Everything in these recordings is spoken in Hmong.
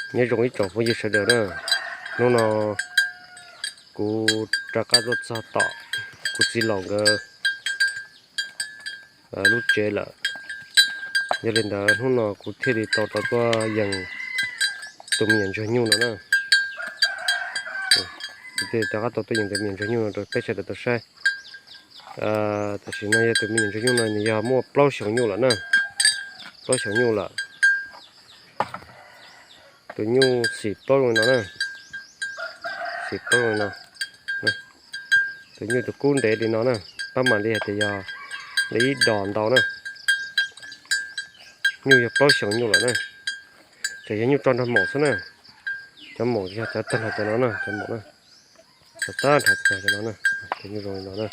Nyob zoo ib tsoom phooj ywg sawv daws na, hnub no kuv rov qab tuaj txog tom kuv txiv laus nkawd lub tsev lawm. Yog li ntawd hnub no kuv thiaj li tau rov tuaj yees tus me nyuam ntsuag nyuj no na. Kuv thiaj rov qab tau tuaj yees tus me nyuam ntsuag nyuj no rau peb sawv daws tau saib. Tam sim no yog tus me nyuam ntsuag nyuj no nws yog muaj plaub xyoos nyuj lawm na, plaub xyoos nyuj lawm. Tus nyuj xim plaub zoo li no na, xim plaub zoo li no. Tus nyuj tus kub ntev li no na, pab mam li hais tias yog li ib dos ntau na. Nyuj yog plaub xyoos nyuj lawm na, tseem yog nyuj tso nrog maum xwb na. Cov maum yog cov tag nrho cov no na, cov maum na, cov tag nrho cov no na, tus nyuj zoo li no na.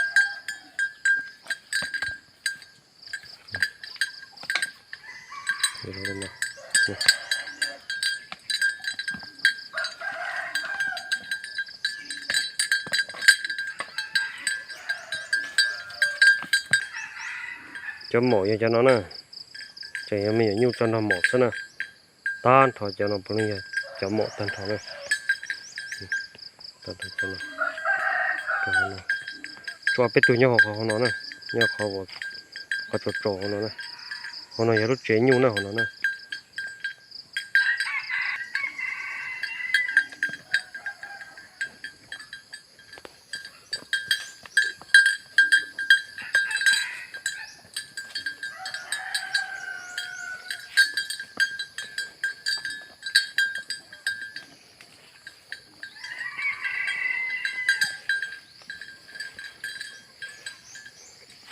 Cov maum yog cov no na, tseem yog me nyuam nyuj tso nrog maum xwb na. Tag nrho cov no puav leej yog cov maum tag nrho na. Tshuav peb tug nyob hauv qhov no na, nyob qhov, qhov tsaus tsaus hauv no na. Hauv no yog lub tsev nyuj na, hauv no na.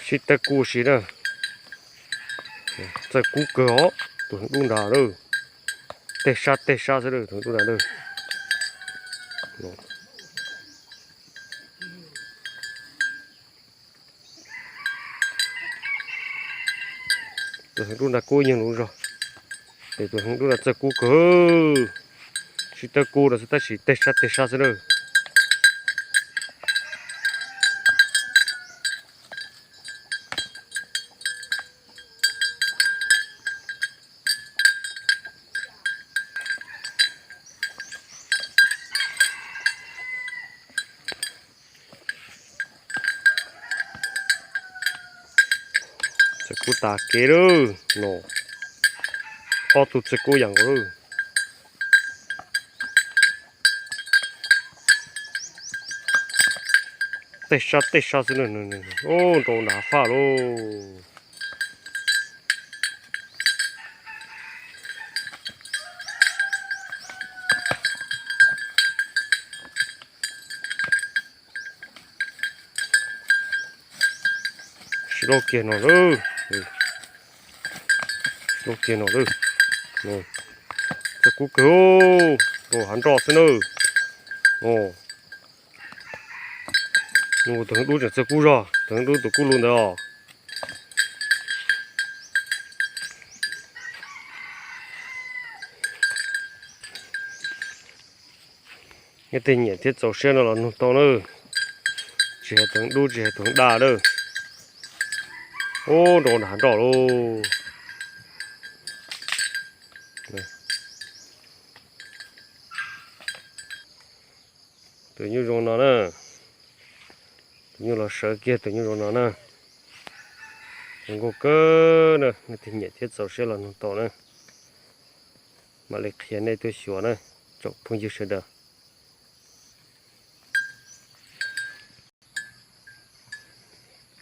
Sib tawb kub si na. Txawj kub kawg os, tus heev dub ntag lauj. Tej sab tej sab xwb lauj, tus heev dub ntag lauj. Tus heev dub ntag kub ib nyuag lub zog. Ces tus heev dub ntag txawj kub kawg. Sib tawb kub no xwb tab sis tej sab tej sab xwb lauj. Txawj kub tas kev lawm no. Ob tug txawj kub yam nkaus lawm. Tej sab tej sab xwb na, nrau nram faj lauj. Sib laub kiag no lauj. Sib laub kiag no lauj. Txawj kub kawg, rau hav nroj xwb nawb. Nws tus heev dub tseem txawj kub zog, tus heev dub tus kub lus ntawd os. Nyob tej nyiam thiab txaus siab no los nug tau na. Tsis hais tus heev dub tsis hais tus heev daj lawm. Ub, nrau nram hav nroj lauj. Tus nyuj zoo no na. Tus nyuj los sawv kiag tus nyuj zoo no na. Zoo nkauj kawg na, nej tig nyiam thiab txaus siab los nug tau na. Mam li qhia nej tuaj xyuas na, tsoom phooj ywg sawv daws.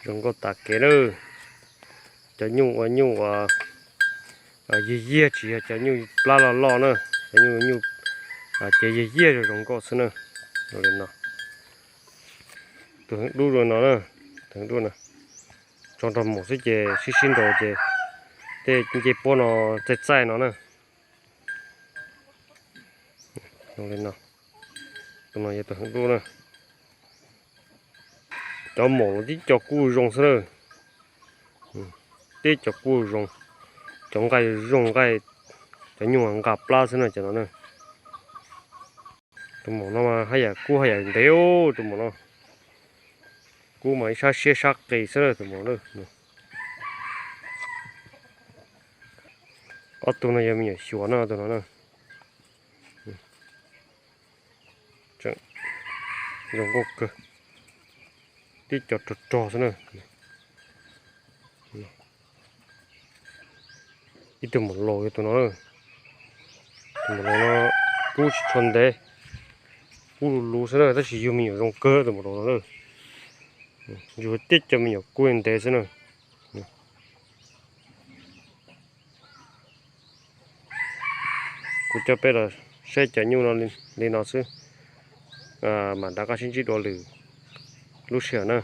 Zoo nkauj tas kev na. Cov nyuj ua nyuj ua yig yiag tsis yog cov nyuj plab loj loj na, cov nyuj nyuj ces yig yiag zoo zoo nkauj xwb na. Zoo li no. Tus heev dub zoo no na, tus heev dub no. Tso nrog mus xwb ces sib sib nraus ces tej ncej puab no txaij txaij no na. Zoo li no. Tus no yog tus heev dub na. Cov maum los tib co kub zoo xwb na. Tib co kub zoo. Cov nqaij zoo nqaij, cov nyuj nqa plab xwb na cov no na. Tus maum no mas haj yam kub haj yam ntev, tus maum no. Kub mas ib sab siab sab qis xwb na tus maum na. Ob tug no yog me nyuam xyuas na tus no na. Zoo nkauj kawg, tib co rog rog xwb na. Ib tug maum laus yog tus no na. Tus maum laus no kub tsis tshua ntev, kub luv luv xwb na, tab sis yug me nyuam zoo kawg tus maum laus no na. Yug tib co me nyuam kub ntev xwb na. Kuv coj peb los saib cov nyuj no li no xwb, mam rov qab sib ntsib dua lwm lub sij hawm na.